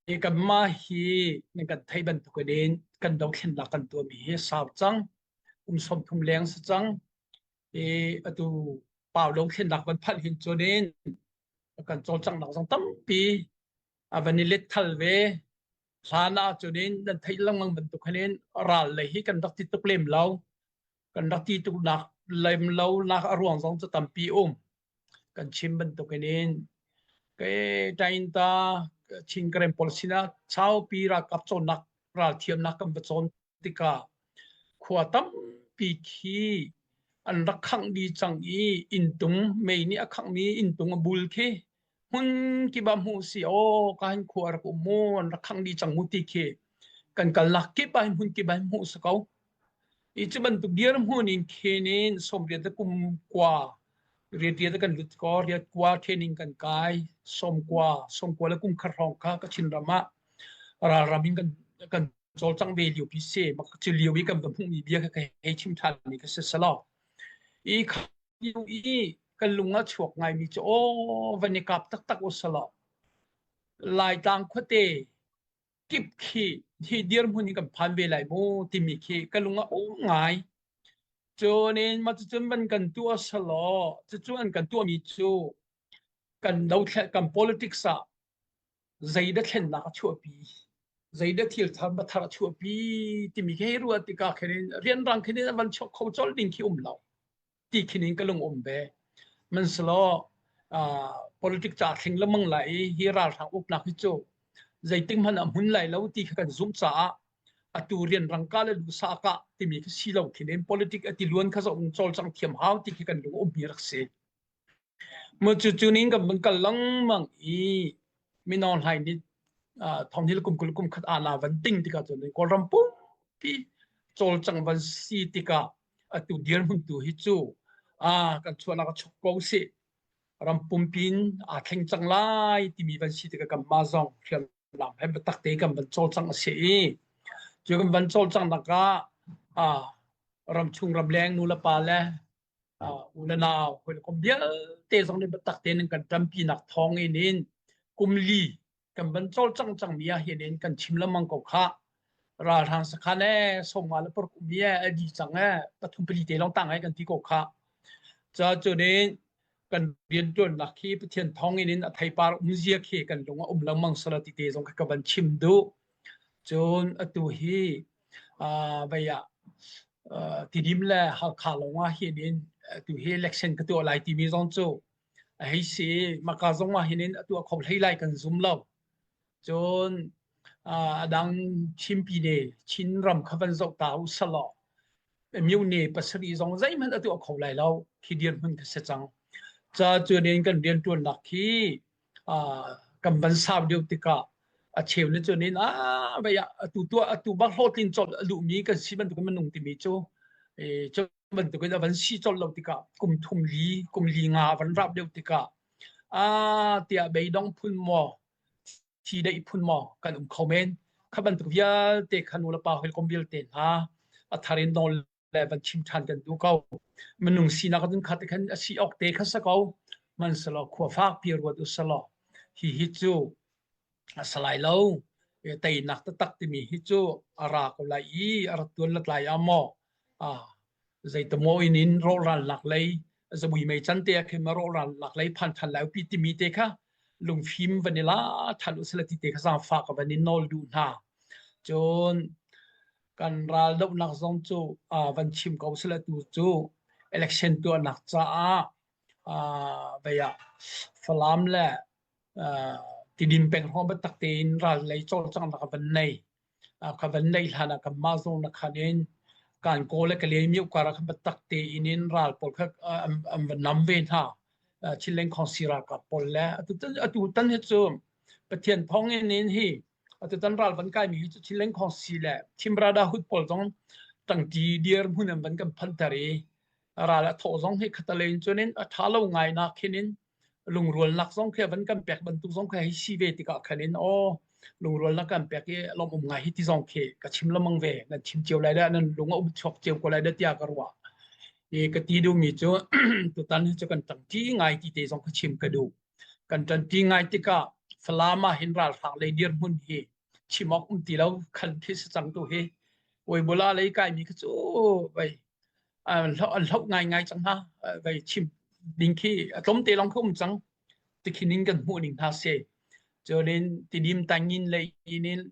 Hi kanmah hi nan kan theih bantukin kan dothlennak kan tuahmi hi a sau cang. Kum 30 leng si cang. I atu pau dothlennak van phanh hin cun in kan cawlcanghnak zong tampi a van i let thal ve. Hlan ah cun in nan theih lengmang bantuk hin in ral lei hi kan rak ti tuk lem lo. Kan rak ti tuk nak lem lo nak a ruang zong cu tampi um. Kan chim bantukin in Tainta Chin Karen pawl sinah saupi ralkap cawnnak ralthiamnak kan va cawn tikah khua tampi khi an rak khangh dih cang i inntung mei nih a khanghmi inntung a bul khi hmun kip ah hmuh si aw ka hin khua rak um mu an rak khangh dih cang mu ti khi kan kalnak kip ah hin hmun kip ah hin hmuh si ko. I cu bantuk dirhmun in khin in 80 le kum kua riat kan lut ko riat kua training kan kai 90 90 le kum khat hrawng kha Kachin ram ah ralram in kan kan cawlcang ve lio pi se mak cu lio i kan va hmuhmi bia kha ka hei chim ṭhan mi ka si selaw i kha lio i kan lung a chuak ngaimi cu aw van i kap taktak u selaw Laitlang khuate kip khi hi dirhmun hi kan phan ve lai mu timi khi ka lung a um ngai. Cun in mah cucun van kan tuah selaw cucu an kan tuahmi cu kan dothlen kan politics ah zeidah thlennak a chuahpi zeidah thil thar thar a chuahpi timi khi hei ruah tikah khin in rianrang khin in a van chuak kho colh ding khi um lo. Ti khin in ka lung um ve. Hmanhsehlaw politic ca thling lengmang lai i hi ralhrang uknak hi cu zeitik hmanh a hmun lai lo ti kha kan zumh caah atu rianrang ka le lusa ka timi khi si lo khin in politic a tiluan kha zong cawlcang thiam hau ti khi kan lung um hi rak si. Mu cu cu ning kan van kal lengmang i Min Aung Hlaing nih thonghil kum 20 kum khat ala van ting tikah cun Kawlram pumpi cawlcang van si tikah atu dirhmun tu hi cu kan chuahnak a chuk ko sih ram pumpi in aa thleng cang lai timi van si tikah kanmah zong hriamnam he biatak te kan van cawlcangh a si i cu kan van cawlcanghnak ah ramchung ramleng nu le pa le u le nau hawikom vialte zong nih biatak tein kan ṭampinak thawng in in kum li kan van cawlcang cangmi ah hin in kan chim lengmang ko khah. Ralhrang sakhan ee 50 le paruk um ee a di cang ee pathum pali te lawng tang ee kan ti ko khah. Ca cun in kan rianṭuannak hi Pathian thawng in in a theipar umzia khi kan lung a um lengmang sala ti te zong kha ka van chim duh. Cun atu hi vei ah Tidim le Halkha lawng ah hin in atu hi election ka tuah lai timi zong cu a hei si. Maka zong ah hin in a tuah kho hlei lai kan zum lo. Cun a dang Chinpi ne Chinram kha van zoh ta u selaw myone pasarih zong zeihmanh a tuah kho lai lo khi dirhmun kha si cang. Ca cun in kan rianṭuannak khi kan van sau deuh tikah a cheu nih cun in ah vei ah atu tuah atu bak hlawhtlin colh a duhmi kan si bantukin minung timi cu cu bantukin a van si colh lo tikah kum thum li kum li nga a van rap deuh tikah ah tiah beidong phun maw thi deih phun maw kan um kho men. Kha bantuk vialte kha nu le pa hawikom vialte hna a thar in nawl le van chim ṭhan kan duh ko. Minung sinak cun kha te khan a si awk te kha si ko. Hmanhsehlaw khua fakpi ruat u selaw hi hi cu a si lai lo. Teinak taktak timi hi cu a ra ko lai i a rat tuan lat lai ah maw zeitamaw in in rawlralnak lei zabui mei can te ah khin ma rawlralnak lei phan ṭhan lai pi timi te kha lungfim van i la ṭhan u sila ti te kha zaangfah ka van in nawl duh hna. Cun kan raldohnak zong cu van chim ko sila tu cu election tuahnak caah vei ah Falam le Tidim peng hrawng biatak tein ral lei cawlcanghnak a van nei. Kha van neih hlan ah kanmah zong na khan in Kankaw le Kalaymyo kar ah khan biatak tein in ral pawl kha an van nam ve hna. Chinland Khawngsi ralkap pawl le atu tan hi cu Pathian thawng in in hi atutan ral van kaimi hi cu Chinland Khawngsi le Chin Brotherhood pawl zong tangti dir hmun an van kan phanter i ral a thawh zong hi khatalei in cun in a ṭha lo ngai nak khin in lungrualnak zong khi van kan pek bantuk zong khi hei si ve tikah khan in aw lungrualnak kan pek i lawmh ngai hi ti zong khi ka chim lengmang ve nan chim cio lai dah nan lung a um chuak cio ko lai dah tiah ka ruah i ka ti duhmi cu tutan hi cu kan ṭangṭi ngai ti te zong ka chim ka duh kan ṭanṭi ngai tikah. Falam ah hin ralhrang lei dirhmun hi chim awk um ti lo khan khi si cang tu hi. Weibola lei kaimi khi cu vei an hloh ngaingai cang hna. Vei chim ding khi a tlawmte lawng khi um cang. Tikhin in kan hmuh ning hna si. Cunin Tidim Tangin lei in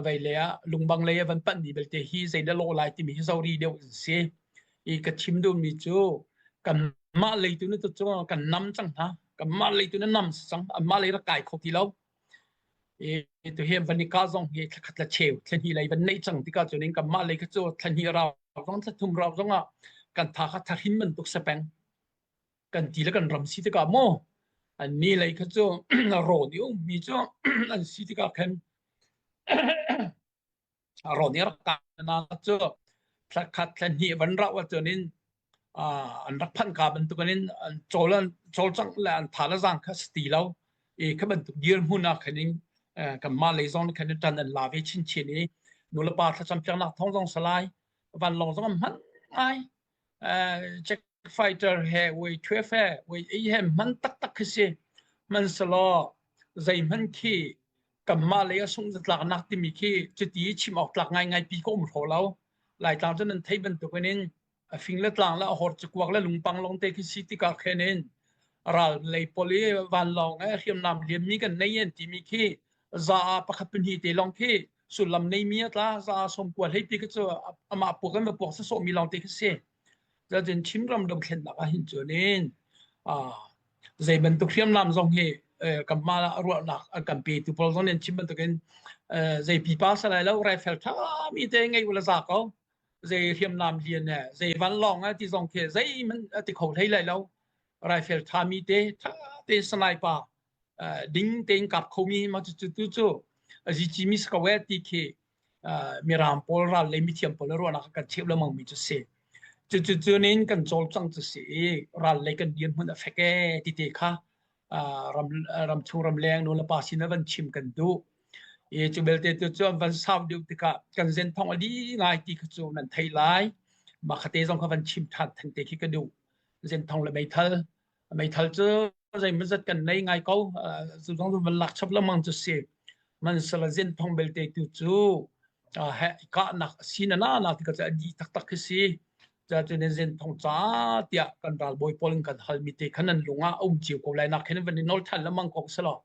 vei lei ah lungbang lei a van panh mi belte hi zeidah lawh lai timi hi zori deuh an si. I ka chim duhmi cu kanmah lei tu na tu cu kan nam cang hna. Kanmah lei tu na nam cang. Anmah lei rak kai kho ti lo. I tu hi van i ka zong hi thlakhat la cheu thlahnih lei van neih cang tikah cunin kanmah lei kha cu thlahnih rau zong thlathum rau zong ah kan tha kha thahrin bantuk si peng. Kan ti le kan ram si tikah maw an ni lei kha cu rawn i ummi cu an si tikah khan rawn i rak na cu thlakhat thlahnih van rauh ahcun in an rak phanh ka bantukin in an cawl an cawlcangh le an tha le zaang kha si ti lo i kha bantuk dirhmun ah khan in kanmah lei zong khan ṭan an la ve chinchin i nulepa thlacam piaknak thawng zong salai vanlawng zong an hman ngai check fighter he wei thwe fe wei ei he hman taktak khi si hmanhsehlaw zeihmanh khi kanmah lei a sungh zatlaknak timi khi cuti chim awk tlak ngaingai pi ka um hraw lo. Laitlang cu nan theih bantukin in a fing le tlang le a hor cakuak le lungpang lawngte khi si tikah khin in ral lei pawl i vanlawng he hriamnam lianmi kan nei an timi khi za ah pakhat pahnih te lawng khi sullam neimi a tla za ah sawmkua hleipi khi cu amah puak in va puak sawsawhmi lawngte khi si. Cun Chinram dothlennak ah hin cun in zei bantuk hriamnam zong hi kanmah ruahnak an kan petu pawl zong nih an chim bantukin zei pipa si lai lo rifle ṭhami te ngei u la za ko zei hriamnam lian eh zei vanlawng eh ti zong khi zeihmanh a ti kho hlei lai lo rifle ṭhami te ṭha te sniper ding tein kap khomi ma cu tu cu a zici mi si ko eh ti khi Mirang pawl ral lei mithiam pawl ruahnak kan cheuh lengmang mi cu si. Cucu cunin kan cawlcang cu si i ral lei kan dirhmun a fek ee ti te kha ram ramchung ramleng nu le pa sin ah van chim kan duh. I cu belte tu cu an van sau deuh tikah kan zen thong a li ngai ti kha cu nan theih lai. Mah khate zong kha van chim ṭhan theng te khi ka duh. Zenthong le meithal. Meithal cu zeimawzat kan nei ngai ko. Cu zong cu van lak chap lengmang cu si. Hmanhsehla zenthong belte tu cu kahnak a si na na ti ka cu a dih taktak khi si. Cuacun zenthong ca tiah kan ralbawi pawl in kan halmi te khan an lung ah a um cio ko lai nak khin van i nawl ṭhan lengmang ko selaw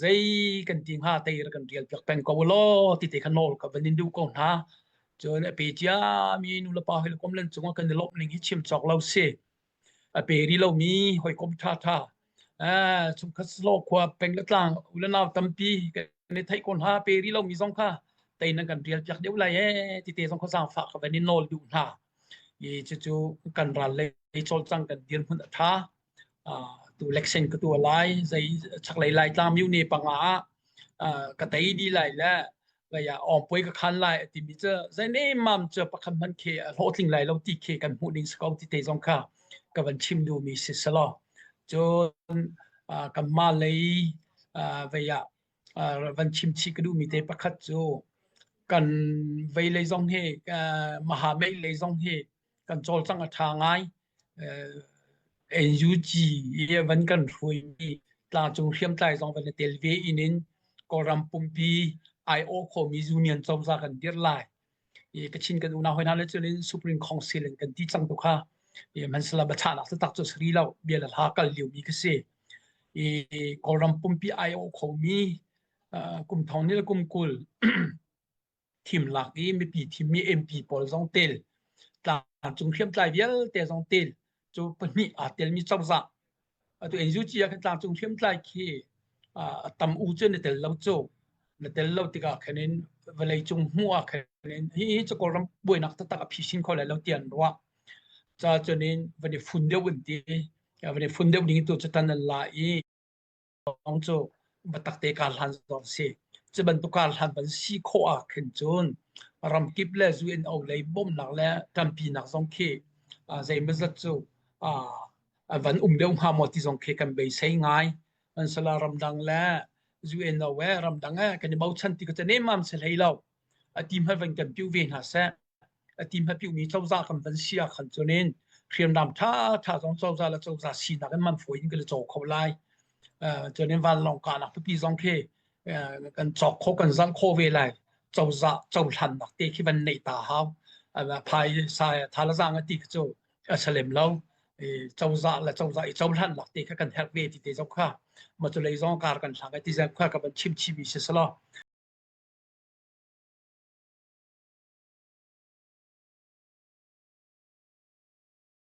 zei kan ti hnga tei kan rial piak peng ko law ti te kha nawl ka van in duh ko hna. Cun a pe ciami nulepa hawikom len cungah kan i lawmh ning hi chim cawk lo si. A pe rih lomi hawikom ṭhaṭha chungkhat selaw khua peng le tlang u le nau tampi kan i theih ko hna pe rih lomi zong kha tei nan kan rial piak deuh lai ee ti te zong kha zaangfah ka van in nawl duh hna. I cucu kan ral lei cawlcang kan dirhmun a ṭha. Tu election ka tuah lai zei chaklei Laitlang myo-ne panga ah ka tei dih lai le vei ah awngpuai ka khan lai a timi cu zei nemmam cu pakhat hmanh khi a hlawhtling lai lo ti khi kan hmuh ding si ko ti te zong kha ka van chim duhmi si selaw cun kanmah lei vei ah van chim chih ka duhmi te pakhat cu kan vei lei zong hi Mahamei lei zong hi kan cawlcangh a ṭha ngai. NUG i van kan hruaimi tlangcung hriamtlai zong van i tel ve in in Kawlram pumpi aiawh khomi union cozah kan dirh lai. I Kachin kan unau hoi hna le cun in Supreme Council in kan ti cang tu kha i hmansala biachahnak taktak cu a si rih lo bia le hla kal liomi khi si. I Kawlram pumpi aiawh khomi kum thong ni le kum 20 thimlak i mipi thimmi MP pawl zong tel tlangcung hriamtlai vialte zong tel cu pahnih aa telmi cozah atu NUG ah khan tlangcung hriamtlai khi a tam u cu na tel lo cu na tel lo tikah khan in vawlei cung hmuh ah khan in hi hi cu Kawlram buainak taktak a phisin kho lai lo ti an ruah ca cun in van i fun deuh an ti van i fun deuh ding tu cu tan an la i lawng cu biatak te kar hlan zong si. Cu bantuk kar hlan van si khawh ah khin cun ramkip le UNO lei bawmhnak le ṭanpinak zong khi zeimawzat cu van um deuh hnga maw ti zong khi kan beisei ngai. Ansala ramdang le UNO e ramdang e kan i bochan ti ka cu nemmam si hlei lo. A ti hmanh van kan piu ve hna seh. A ti hmanh piumi cozah kan van si ah khan cun in hriamnam ṭhaṭha zong cozah le cozah sinak in man fawi in kan i caw kho lai. Cun vanlawng kahnak pipi zong khi kan cawk kho kan zalh khawh ve lai. Cozah cohlannak te khi van neih ta hau. Phaisa thalazang a ti khi cu a si lem lo. Cozah le cozah i cohlannak te kha kan herh ve ti te zong kha ma cu lei zong kar kan hlang ai ti zong kha ka van chim chih mi si selaw.